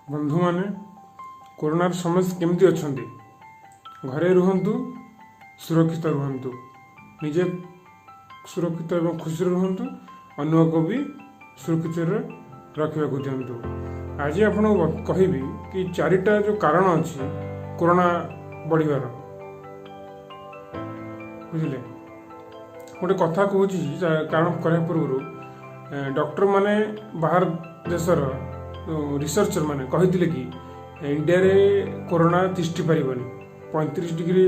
ବନ୍ଧୁମାନେ, କରୋନାର ସମସ୍ତେ କେମିତି ଅଛନ୍ତି? ଘରେ ରୁହନ୍ତୁ, ସୁରକ୍ଷିତ ରୁହନ୍ତୁ, ନିଜେ ସୁରକ୍ଷିତ ଏବଂ ଖୁସିରେ ରୁହନ୍ତୁ, ଅନ୍ୟକୁ ବି ସୁରକ୍ଷିତରେ ରଖିବାକୁ ଦିଅନ୍ତୁ। ଆଜି ଆପଣଙ୍କୁ କହିବି କି ଚାରିଟା ଯେଉଁ କାରଣ ଅଛି କରୋନା ବଢ଼ିବାର, ବୁଝିଲେ? ଗୋଟେ କଥା କହୁଛି, କାରଣ କହିବା ପୂର୍ବରୁ ଡକ୍ଟରମାନେ, ବାହାର ଦେଶର ରିସର୍ଚ୍ଚର ମାନେ କହିଥିଲେ କି ଇଣ୍ଡିଆରେ କରୋନା ତିଷ୍ଠି ପାରିବନି, 35 ଡିଗ୍ରୀ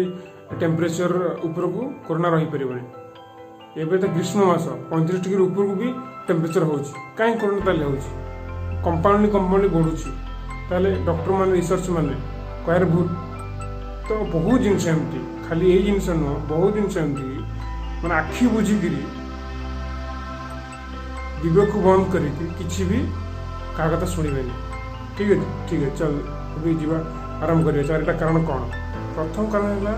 ଟେମ୍ପରେଚର ଉପରକୁ କରୋନା ରହିପାରିବନି। ଏବେ ତ ଗ୍ରୀଷ୍ମ ମାସ, 35 ଡିଗ୍ରୀ ଉପରକୁ ବି ଟେମ୍ପରେଚର ହେଉଛି। କାହିଁ କରୋନା ତାହେଲେ ହେଉଛି? କମ୍ପାଉଣ୍ଡଲି କମ୍ପାଉଣ୍ଡଲି ବଢ଼ୁଛି। ତାହେଲେ ଡକ୍ଟରମାନେ, ରିସର୍ଚ୍ଚ ମାନେ କହିବାରେ ଭୁଲ? ତ ବହୁତ ଜିନିଷ ଏମିତି, ଖାଲି ଏଇ ଜିନିଷ ନୁହଁ, ବହୁତ ଜିନିଷ ଏମିତି ମାନେ ଆଖି ବୁଝିକିରି, ବିବେକକୁ ବନ୍ଦ କରିକି କିଛି ବି କାହା କଥା ଶୁଣିବେନି। ଠିକ୍ ଅଛି, ଠିକ୍ ଅଛି, ଚାଲ ଏବେ ଯିବା, ଆରମ୍ଭ କରିବା। ଚାରିଟା କାରଣ କ'ଣ? ପ୍ରଥମ କାରଣ ହେଲା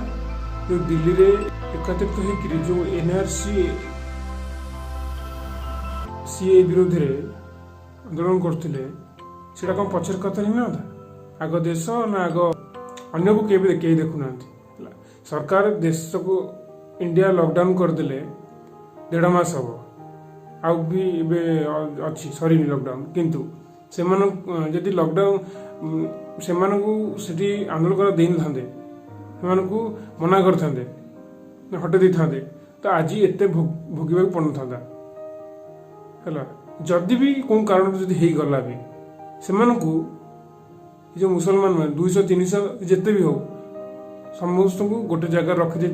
ଯେଉଁ ଦିଲ୍ଲୀରେ ଏକତ୍ରିତ ହେଇକିରି ଯେଉଁ ଏନ୍ଆର୍ସି, ସିଏ ବିରୋଧରେ ଆନ୍ଦୋଳନ କରୁଥିଲେ, ସେଇଟା କ'ଣ ପଛରେ କଥା ହେଇନଥାନ୍ତା? ଆଗ ଦେଶ ନା ଆଗ ଅନ୍ୟକୁ? କେହି ବି କେହି ଦେଖୁନାହାନ୍ତି। ହେଲା, ସରକାର ଦେଶକୁ ଇଣ୍ଡିଆ ଲକଡାଉନ କରିଦେଲେ ଦେଢ଼ ମାସ ହବ, ଆଉ ବି ଏବେ ଅଛି, ସରିନି ଲକଡାଉନ। କିନ୍ତୁ ସେମାନଙ୍କୁ ଯଦି ଲକଡାଉନ, ସେମାନଙ୍କୁ ସେଠି ଆନ୍ଦୋଳନ କରିବା ଦେଇନଥାନ୍ତେ, ସେମାନଙ୍କୁ ମନା କରିଥାନ୍ତେ, ହଟେଇ ଦେଇଥାନ୍ତେ, ତ ଆଜି ଏତେ ଭୋଗିବାକୁ ପଡ଼ୁନଥାନ୍ତା। ହେଲା, ଯଦି ବି କେଉଁ କାରଣରୁ ଯଦି ହେଇଗଲା ବି, ସେମାନଙ୍କୁ ଏ ଯେଉଁ ମୁସଲମାନ ମାନେ 200, 300 ଯେତେ ବି ହଉ, ସମସ୍ତଙ୍କୁ ଗୋଟେ ଜାଗାରେ ରଖିଦେଇ,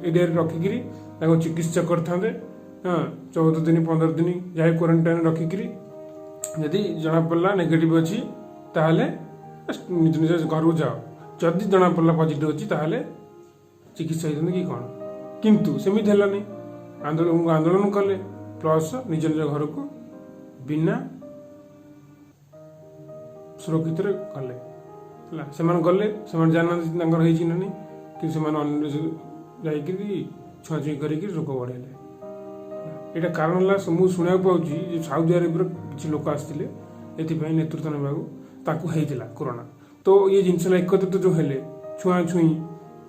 ଏରିଆରେ ରଖିକିରି ତାଙ୍କୁ ଚିକିତ୍ସା କରିଥାନ୍ତେ। ହଁ, 14 ଦିନ, 15 ଦିନ ଯାଇ କ୍ୱାରେଣ୍ଟାଇନ୍ ରଖିକିରି ଯଦି ଜଣାପଡ଼ିଲା ନେଗେଟିଭ୍ ଅଛି, ତାହେଲେ ନିଜ ନିଜ ଘରକୁ ଯାଅ। ଯଦି ଜଣାପଡ଼ିଲା ପଜିଟିଭ୍ ଅଛି, ତାହେଲେ ଚିକିତ୍ସା ହେଇଥାନ୍ତେ କି କ'ଣ। କିନ୍ତୁ ସେମିତି ହେଲାନି। ଆନ୍ଦୋଳନ ଆନ୍ଦୋଳନ କଲେ, ପ୍ଲସ୍ ନିଜ ନିଜ ଘରକୁ ବିନା ସୁରକ୍ଷିତରେ ଗଲେ। ହେଲା, ସେମାନେ ଗଲେ, ସେମାନେ ଜାଣିନାହାନ୍ତି ତାଙ୍କର ହେଇଛି ନା ନାହିଁ, କିନ୍ତୁ ସେମାନେ ଅନ୍ୟ ଯାଇକିରି ଛୁଆଁଛୁଇଁ କରିକି ରୋଗ ବଢ଼େଇଲେ। ଏଇଟା କାରଣ ହେଲା। ମୁଁ ଶୁଣିବାକୁ ପାଉଛି ଯେ ସାଉଦି ଆରବିଆର କିଛି ଲୋକ ଆସିଥିଲେ ଏଥିପାଇଁ ନେତୃତ୍ୱ ନେବାକୁ, ତାଙ୍କୁ ହେଇଥିଲା କରୋନା। ତ ଇଏ ଜିନିଷ ହେଲା ଏକତ୍ରିତ ଯେଉଁ ହେଲେ, ଛୁଆଁ ଛୁଇଁ,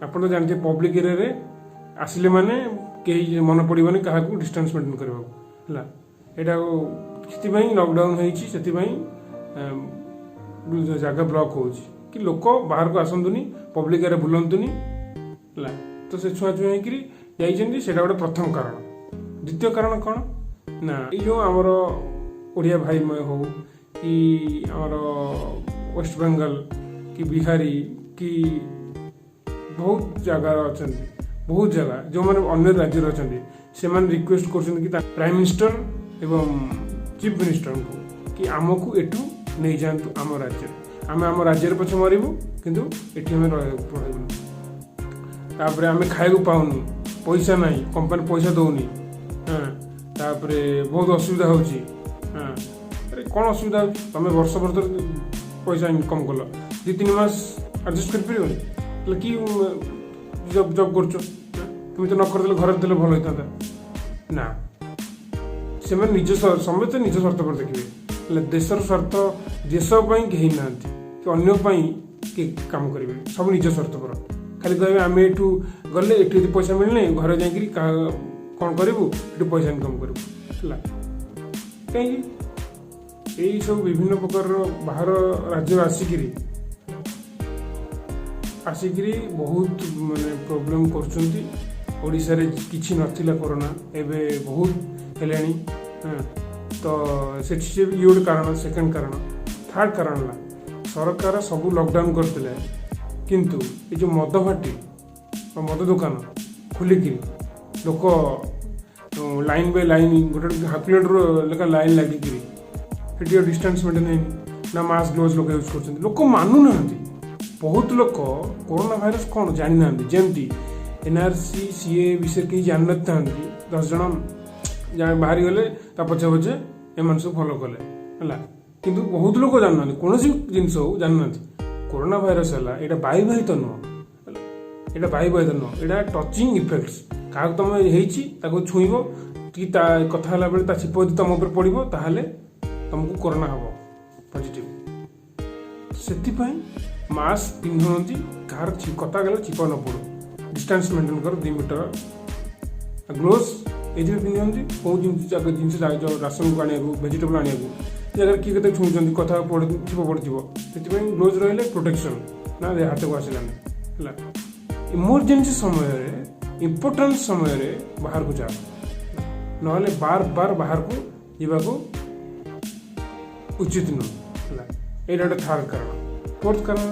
ଆପଣ ତ ଜାଣିଥିବେ, ପବ୍ଲିକ ଏରିଆରେ ଆସିଲେ ମାନେ କେହି ମନେ ପଡ଼ିବନି କାହାକୁ ଡିଷ୍ଟାନ୍ସ ମେଣ୍ଟେନ୍ କରିବାକୁ। ହେଲା, ଏଇଟା ସେଥିପାଇଁ ଲକଡାଉନ ହେଇଛି। ସେଥିପାଇଁ ଜାଗା ବ୍ଲକ୍ ହେଉଛି କି ଲୋକ ବାହାରକୁ ଆସନ୍ତୁନି, ପବ୍ଲିକ ଏରିଆରେ ବୁଲନ୍ତୁନି। ହେଲା, ତ ସେ ଛୁଆଁ ଛୁଇଁ ହେଇକିରି ଯାଇଛନ୍ତି। ସେଇଟା ଗୋଟେ ପ୍ରଥମ କାରଣ। ଦ୍ୱିତୀୟ କାରଣ କ'ଣ ନା ଏଇ ଯେଉଁ ଆମର ଓଡ଼ିଆ ଭାଇ ହଉ କି ଆମର ୱେଷ୍ଟବେଙ୍ଗଲ କି ବିହାରୀ କି ବହୁତ ଜାଗାର ଅଛନ୍ତି, ବହୁତ ଜାଗା ଯେଉଁମାନେ ଅନ୍ୟ ରାଜ୍ୟରେ ଅଛନ୍ତି, ସେମାନେ ରିକ୍ୱେଷ୍ଟ କରୁଛନ୍ତି କି ପ୍ରାଇମ୍ ମିନିଷ୍ଟର ଏବଂ ଚିଫ୍ ମିନିଷ୍ଟରଙ୍କୁ କି ଆମକୁ ଏଠୁ ନେଇଯାଆନ୍ତୁ ଆମ ରାଜ୍ୟରେ। ଆମେ ଆମ ରାଜ୍ୟରେ ପଛେ ମରିବୁ, କିନ୍ତୁ ଏଠି ଆମେ ରହିବୁନି। ତାପରେ ଆମେ ଖାଇବାକୁ ପାଉନୁ, ପଇସା ନାହିଁ, କମ୍ପାନୀ ପଇସା ଦଉନି। ହଁ, ତାପରେ ବହୁତ ଅସୁବିଧା ହେଉଛି। ହଁ, ଆରେ କ'ଣ ଅସୁବିଧା ହେଉଛି? ତମେ ବର୍ଷ ବର୍ଷ ଧରି ପଇସା ଇନକମ୍ କଲ, 2-3 ମାସ ଆଡ଼ଜଷ୍ଟ କରିପାରିବନି? ତାହେଲେ କି ଜବ୍ ଜବ୍ କରୁଛ? ତୁମେ ତ ନ କରିଦେଲେ, ଘରେ ଦେଲେ ଭଲ ହେଇଥାନ୍ତା ନା? ସେମାନେ ନିଜ ସମସ୍ତେ ନିଜ ସ୍ୱାର୍ଥ ପରେ ଦେଖିବେ। ହେଲେ ଦେଶର ସ୍ୱାର୍ଥ, ଦେଶ ପାଇଁ କେହି ନାହାନ୍ତି କି ଅନ୍ୟ ପାଇଁ କିଏ କାମ କରିବେ। ସବୁ ନିଜ ସ୍ୱାର୍ଥପର। ଖାଲି କହିବେ ଆମେ ଏଠୁ ଗଲେ, ଏଠି ଯଦି ପଇସା ମିଳିନି, ଘରେ ଯାଇକିରି କ'ଣ କରିବୁ, ଏଠୁ ପଇସା ଇନକମ୍ କରିବୁ। ହେଲା, କାହିଁକି ଏଇ ସବୁ ବିଭିନ୍ନ ପ୍ରକାରର ବାହାର ରାଜ୍ୟରୁ ଆସିକିରି ଆସିକିରି ବହୁତ ମାନେ ପ୍ରୋବ୍ଲେମ୍ କରୁଛନ୍ତି। ଓଡ଼ିଶାରେ କିଛି ନଥିଲା କରୋନା, ଏବେ ବହୁତ ହେଲାଣି। ହଁ, ତ ସେଠି ସେ ଇଏ ଗୋଟେ କାରଣ, ସେକେଣ୍ଡ କାରଣ। ଥାର୍ଡ଼ କାରଣ ହେଲା ସରକାର ସବୁ ଲକଡାଉନ୍ କରିଥିଲେ, କିନ୍ତୁ ଏ ଯେଉଁ ମଦ ଭାଟି ବା ମଦ ଦୋକାନ ଖୋଲିକିରି ଲୋକ ଲାଇନ୍ ବାଇ ଲାଇନ୍, ଗୋଟେ ଗୋଟେ ହାଫ୍ କିଲୋମିଟର ଲେଖା ଲାଇନ୍ ଲାଗିକିରି, ସେଠି ଆଉ ଡିଷ୍ଟାନ୍ସ ମେଣ୍ଟେନ୍ ହେଇନି ନା ମାସ୍କ, ଗ୍ଲୋଭ୍ସ ଲୋକ ୟୁଜ୍ କରୁଛନ୍ତି। ଲୋକ ମାନୁନାହାନ୍ତି। ବହୁତ ଲୋକ କରୋନା ଭାଇରସ୍ କ'ଣ ଜାଣିନାହାନ୍ତି। ଯେମିତି ଏନ୍ଆର୍ସି, ସିଏ ବିଷୟରେ କେହି ଜାଣିନଥାନ୍ତି, 10 ଜଣ ବାହାରିଗଲେ, ତା ପଛେ ପଛେ ଏମାନେ ସବୁ ଫଲୋ କଲେ। ହେଲା, କିନ୍ତୁ ବହୁତ ଲୋକ ଜାଣିନାହାନ୍ତି, କୌଣସି ଜିନିଷ ହଉ ଜାଣିନାହାନ୍ତି। କରୋନା ଭାଇରସ୍ ହେଲା, ଏଇଟା ବାୟୁବାହିତ ନୁହଁ। ହେଲା, ଏଇଟା ବାୟୁବାହିତ ନୁହଁ, ଏଇଟା ଟଚିଂ ଇଫେକ୍ଟସ୍। କାହାକୁ ତମେ ହେଇଛି, ତାକୁ ଛୁଇଁବ କି ତା କଥା ହେଲା ବେଳେ ତା ଛିପ ଯଦି ତମ ଉପରେ ପଡ଼ିବ, ତାହେଲେ ତମକୁ କରୋନା ହବ ପଜିଟିଭ। ସେଥିପାଇଁ ମାସ୍କ ପିନ୍ଧୁନାହାନ୍ତି, କାହାର କତା ଗଲେ ଛିପ ନ ପଡ଼ୁ, ଡିଷ୍ଟାନ୍ସ ମେଣ୍ଟେନ୍ କର 2 ମିଟର। ଗ୍ଲୋଭ୍ସ ଏଇଥିପାଇଁ ପିନ୍ଧନ୍ତି, କେଉଁ ଜିନିଷ ରାସନକୁ ଆଣିବାକୁ, ଭେଜିଟେବଲ୍ ଆଣିବାକୁ, ସେ ଜାଗାରେ କିଏ କେତେ ଛୁଉଁଛନ୍ତି, କଥା ପଡ଼ି ଛିପ ପଡ଼ିଥିବ। ସେଥିପାଇଁ ଗ୍ଲୋଭ୍ସ ରହିଲେ ପ୍ରୋଟେକ୍ସନ୍ ନା ଦେହ ହାତକୁ ଆସିଲାନି। ହେଲା, ଇମର୍ଜେନ୍ସି ସମୟରେ, ଇମ୍ପୋର୍ଟାଣ୍ଟ ସମୟରେ ବାହାରକୁ ଯାଅ, ନହେଲେ ବାର ବାର ବାହାରକୁ ଯିବାକୁ ଉଚିତ ନୁହଁ। ହେଲା, ଏଇଟା ଗୋଟେ ଥାର୍ଡ କାରଣ। ଫୋର୍ଥ କାରଣ,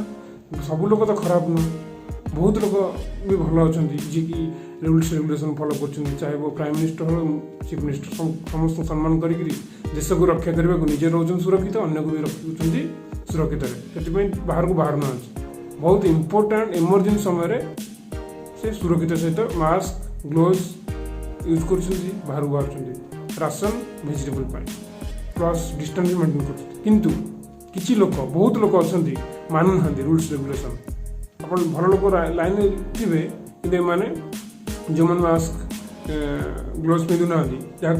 ସବୁ ଲୋକ ତ ଖରାପ ନୁହଁ, ବହୁତ ଲୋକ ବି ଭଲ ଅଛନ୍ତି, ଯିଏକି ରୁଲ୍ସ ରେଗୁଲେସନ୍ ଫଲୋ କରୁଛନ୍ତି। ଚାହେ ପ୍ରାଇମ୍ ମିନିଷ୍ଟର ହଉ, ଚିଫ୍ ମିନିଷ୍ଟର, ସମସ୍ତଙ୍କୁ ସମ୍ମାନ କରିକିରି ଦେଶକୁ ରକ୍ଷା କରିବାକୁ ନିଜେ ରହୁଛନ୍ତି ସୁରକ୍ଷିତ, ଅନ୍ୟକୁ ବି ରଖୁଛନ୍ତି ସୁରକ୍ଷିତରେ। ସେଥିପାଇଁ ବାହାରକୁ ବାହାରୁନାହାନ୍ତି। ବହୁତ ଇମ୍ପୋର୍ଟାଣ୍ଟ ଏମର୍ଜେନ୍ସି ସମୟରେ ସେ ସୁରକ୍ଷିତ ସହିତ ମାସ୍କ, ଗ୍ଲୋଭ୍ସ ୟୁଜ୍ କରୁଛନ୍ତି, ବାହାରକୁ ବାହାରୁଛନ୍ତି ରାସନ, ଭେଜିଟେବଲ୍ ପାଇଁ, ପ୍ଲସ୍ ଡିଷ୍ଟାନ୍ସ ବି ମେଣ୍ଟେନ୍ କରୁଛନ୍ତି। କିନ୍ତୁ କିଛି ଲୋକ, ବହୁତ ଲୋକ ଅଛନ୍ତି, ମାନୁନାହାନ୍ତି ରୁଲ୍ସ ରେଗୁଲେସନ୍। ଆପଣ ଭଲ ଲୋକ ଲାଇନରେ ଥିବେ, କିନ୍ତୁ ଏମାନେ ଯେଉଁମାନେ ମାସ୍କ, ଗ୍ଲୋଭ୍ସ ପିନ୍ଧୁନାହାନ୍ତି, ଯାହା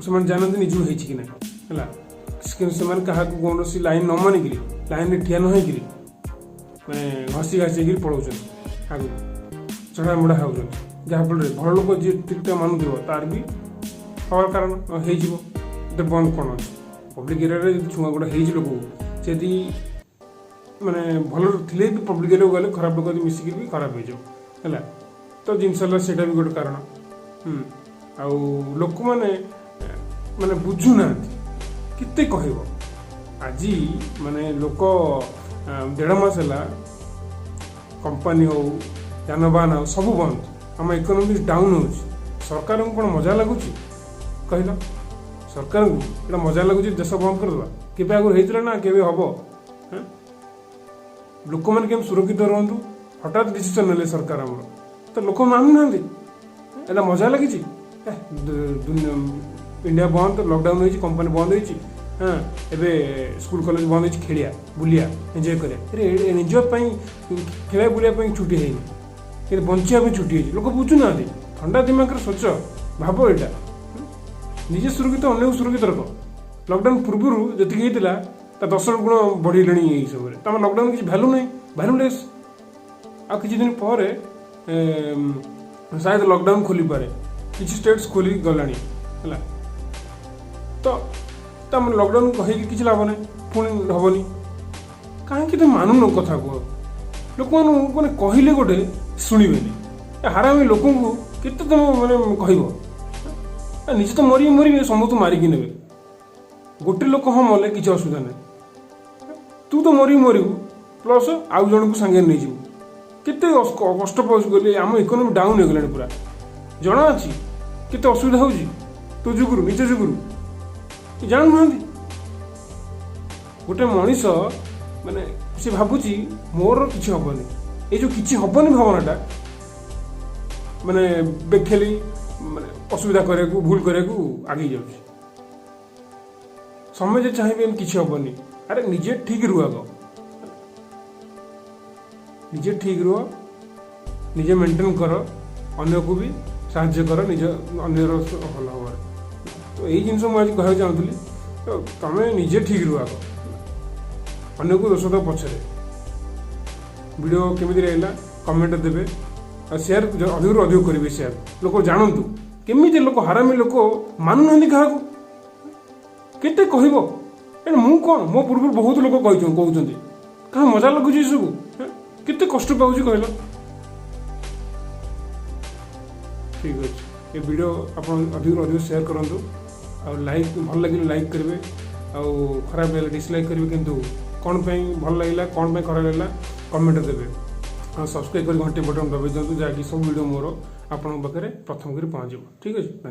ସେମାନେ ଜାଣନ୍ତି ନିଜକୁ ହେଇଛି କି ନାହିଁ। ହେଲା, କିନ୍ତୁ ସେମାନେ କାହାକୁ କୌଣସି ଲାଇନ୍ ନ ମାନିକିରି, ଲାଇନ୍ରେ ଠିଆ ନ ହେଇକିରି, ମାନେ ଘଷି ଘାସି ହେଇକିରି ପଳାଉଛନ୍ତି ଆଗକୁ, ଚଢ଼ା ମୋଡ଼ା ହେଉଛନ୍ତି, ଯାହାଫଳରେ ଭଲ ଲୋକ ଯିଏ ଠିକ୍ ଠାକ୍ ମାନୁଥିବ, ତାର ବି ହେବାର କାରଣ ହେଇଯିବ। ଏତେ ବନ୍ଦ କ'ଣ ଅଛି? ପବ୍ଲିକ୍ ଏରିଆରେ ଯଦି ଛୁଆଁ ଗୋଟେ ହେଇଛି ଲୋକକୁ, ଯଦି ମାନେ ଭଲ ଥିଲେ ବି ପବ୍ଲିକ୍ ଏରିଆକୁ ଗଲେ ଖରାପ ଲୋକ ଯଦି ମିଶିକି ବି ଖରାପ ହେଇଯିବ। ହେଲା, ତ ଜିନିଷ ହେଲା ସେଇଟା ବି ଗୋଟେ କାରଣ। ଆଉ ଲୋକମାନେ ମାନେ ବୁଝୁନାହାନ୍ତି, କେତେ କହିବ? ଆଜି ମାନେ ଲୋକ 1.5 ମାସ ହେଲା କମ୍ପାନୀ ହଉ, ଯାନବାହନ ହଉ, ସବୁ ବନ୍ଦ। ଆମ ଇକୋନୋମି ଡାଉନ୍ ହେଉଛି। ସରକାରଙ୍କୁ କ'ଣ ମଜା ଲାଗୁଛି କହିଲ? ସରକାରଙ୍କୁ ଏଇଟା ମଜା ଲାଗୁଛି, ଦେଶ ବନ୍ଦ କରିଦେବା? କେବେ ଆଗରୁ ହେଇଥିଲା ନା କେବେ ହବ? ହେଁ? ଲୋକମାନେ କେମିତି ସୁରକ୍ଷିତ ରୁହନ୍ତୁ, ହଠାତ୍ ଡିସିସନ୍ ନେଲେ ସରକାର ଆମର, ତ ଲୋକ ମାନୁନାହାନ୍ତି। ଏଇଟା ମଜା ଲାଗିଛି? ଇଣ୍ଡିଆ ବନ୍ଦ, ଲକଡାଉନ୍ ହେଇଛି, କମ୍ପାନୀ ବନ୍ଦ ହେଇଛି, ହଁ, ଏବେ ସ୍କୁଲ କଲେଜ ବନ୍ଦ ହେଇଛି, ଖେଳିଆ, ବୁଲିଆ, ଏନ୍ଜୟ କରିବା। ଆରେ, ଏନ୍ଜୟ ପାଇଁ, ଖେଳିବା ବୁଲିବା ପାଇଁ ଛୁଟି ହେଇନି, କିନ୍ତୁ ବଞ୍ଚିବା ପାଇଁ ଛୁଟି ହେଇଛି। ଲୋକ ବୁଝୁନାହାନ୍ତି। ଥଣ୍ଡା ଦିମାଗରେ ସୋଚ, ଭାବ ଏଇଟା। ନିଜେ ସୁରକ୍ଷିତ, ଅନ୍ୟକୁ ସୁରକ୍ଷିତ ରଖ। ଲକଡାଉନ୍ ପୂର୍ବରୁ ଯେତିକି ହେଇଥିଲା, ତା 10 ଗୁଣ ବଢ଼ିଲେଣି ଏଇ ସମୟରେ। ତ ଆମ ଲକଡାଉନ୍ କିଛି ଭ୍ୟାଲୁ ନାହିଁ, ଭ୍ୟାଲୁଲେସ୍। ଆଉ କିଛି ଦିନ ପରେ ସାୟଦ ଲକଡାଉନ୍ ଖୋଲିପାରେ। କିଛି ଷ୍ଟେଟ୍ସ ଖୋଲି ଗଲାଣି। ହେଲା, ତ ଆମ ଲକଡାଉନ୍ ହେଇକି କିଛି ଲାଭ ନାହିଁ, ପୁଣି ହବନି। କାହିଁକି ତ ମାନୁନ କଥା କୁହ? ଲୋକମାନଙ୍କୁ ମାନେ କହିଲେ ଗୋଟେ ଶୁଣିବେନି। ଏ ହାରାମି ଲୋକଙ୍କୁ କେତେ ତମ ମାନେ କହିବ? ଏ ନିଜେ ତ ମରିବେ ମରିବେ, ସମସ୍ତଙ୍କୁ ମାରିକି ନେବେ। ଗୋଟେ ଲୋକ ହଁ ମଲେ କିଛି ଅସୁବିଧା ନାହିଁ, ତୁ ତ ମରିବୁ ମରିବୁ, ପ୍ଲସ୍ ଆଉ ଜଣକୁ ସାଙ୍ଗରେ ନେଇଯିବୁ। କେତେ କଷ୍ଟ ପାଉଛୁ କହିଲେ? ଆମ ଇକୋନୋମି ଡାଉନ୍ ହେଇଗଲାଣି ପୁରା। ଜଣା ଅଛି କେତେ ଅସୁବିଧା ହେଉଛି ତୋ ଯୁଗୁରୁ, ନିଜ ଯୁଗୁରୁ? ଜାଣୁନାହାନ୍ତି। ଗୋଟେ ମଣିଷ ମାନେ ସେ ଭାବୁଛି ମୋର କିଛି ହବନି। ଏଇ ଯୋଉ କିଛି ହବନି ଭାବନାଟା ମାନେ ବେଖେଲି ମାନେ ଅସୁବିଧା କରିବାକୁ, ଭୁଲ କରିବାକୁ ଆଗେଇ ଯାଉଛି। ସମୟ ଯେ ଚାହିଁବେ ଏମିତି କିଛି ହବନି। ଆରେ, ନିଜେ ଠିକ ରୁହ ଆଗ, ନିଜେ ଠିକ ରୁହ, ନିଜେ ମେଣ୍ଟେନ୍ କର, ଅନ୍ୟକୁ ବି ସାହାଯ୍ୟ କର, ନିଜ ଅନ୍ୟର ଭଲ ହବରେ। ତ ଏଇ ଜିନିଷ ମୁଁ ଆଜି କହିବାକୁ ଚାହୁଁଥିଲି। ତ ତମେ ନିଜେ ଠିକ ରୁହ ଆଗ, ଅନ୍ୟକୁ ଦୋଷ ଦେବ ପଛରେ। ଭିଡ଼ିଓ କେମିତି ରହିଲା କମେଣ୍ଟ ଦେବେ, ଆଉ ସେୟାର ଅଧିକରୁ ଅଧିକ କରିବେ ସେୟାର। ଲୋକ ଜାଣନ୍ତୁ କେମିତି ଲୋକ, ହାରାମି ଲୋକ ମାନୁନାହାନ୍ତି କାହାକୁ। କେତେ କହିବ? ଏଣୁ ମୁଁ କ'ଣ, ମୋ ପୂର୍ବରୁ ବହୁତ ଲୋକ କହିଛନ୍ତି, କହୁଛନ୍ତି। କାହା ମଜା ଲାଗୁଛି ଏସବୁ? ହେଁ? କେତେ କଷ୍ଟ ପାଉଛି କହିଲ? ଠିକ୍ ଅଛି, ଏ ଭିଡ଼ିଓ ଆପଣ ଅଧିକରୁ ଅଧିକ ସେୟାର କରନ୍ତୁ, ଆଉ ଲାଇକ୍, ଭଲ ଲାଗିଲେ ଲାଇକ୍ କରିବେ, ଆଉ ଖରାପ ଲାଗିଲେ ଡିସଲାଇକ୍ କରିବେ। କିନ୍ତୁ କ'ଣ ପାଇଁ ଭଲ ଲାଗିଲା, କ'ଣ ପାଇଁ ଖରାପ ଲାଗିଲା, କମେଣ୍ଟ ଦେବେ। ଆଉ ସବସ୍କ୍ରାଇବ୍ କରି ଘଣ୍ଟି ବଟନ୍ ଦବାଇ ଦିଅନ୍ତୁ, ଯାହାକି ସବୁ ଭିଡ଼ିଓ ମୋର ଆପଣଙ୍କ ପାଖରେ ପ୍ରଥମ କରି ପହଞ୍ଚିବ। ଠିକ୍ ଅଛି, ଧନ୍ୟବାଦ।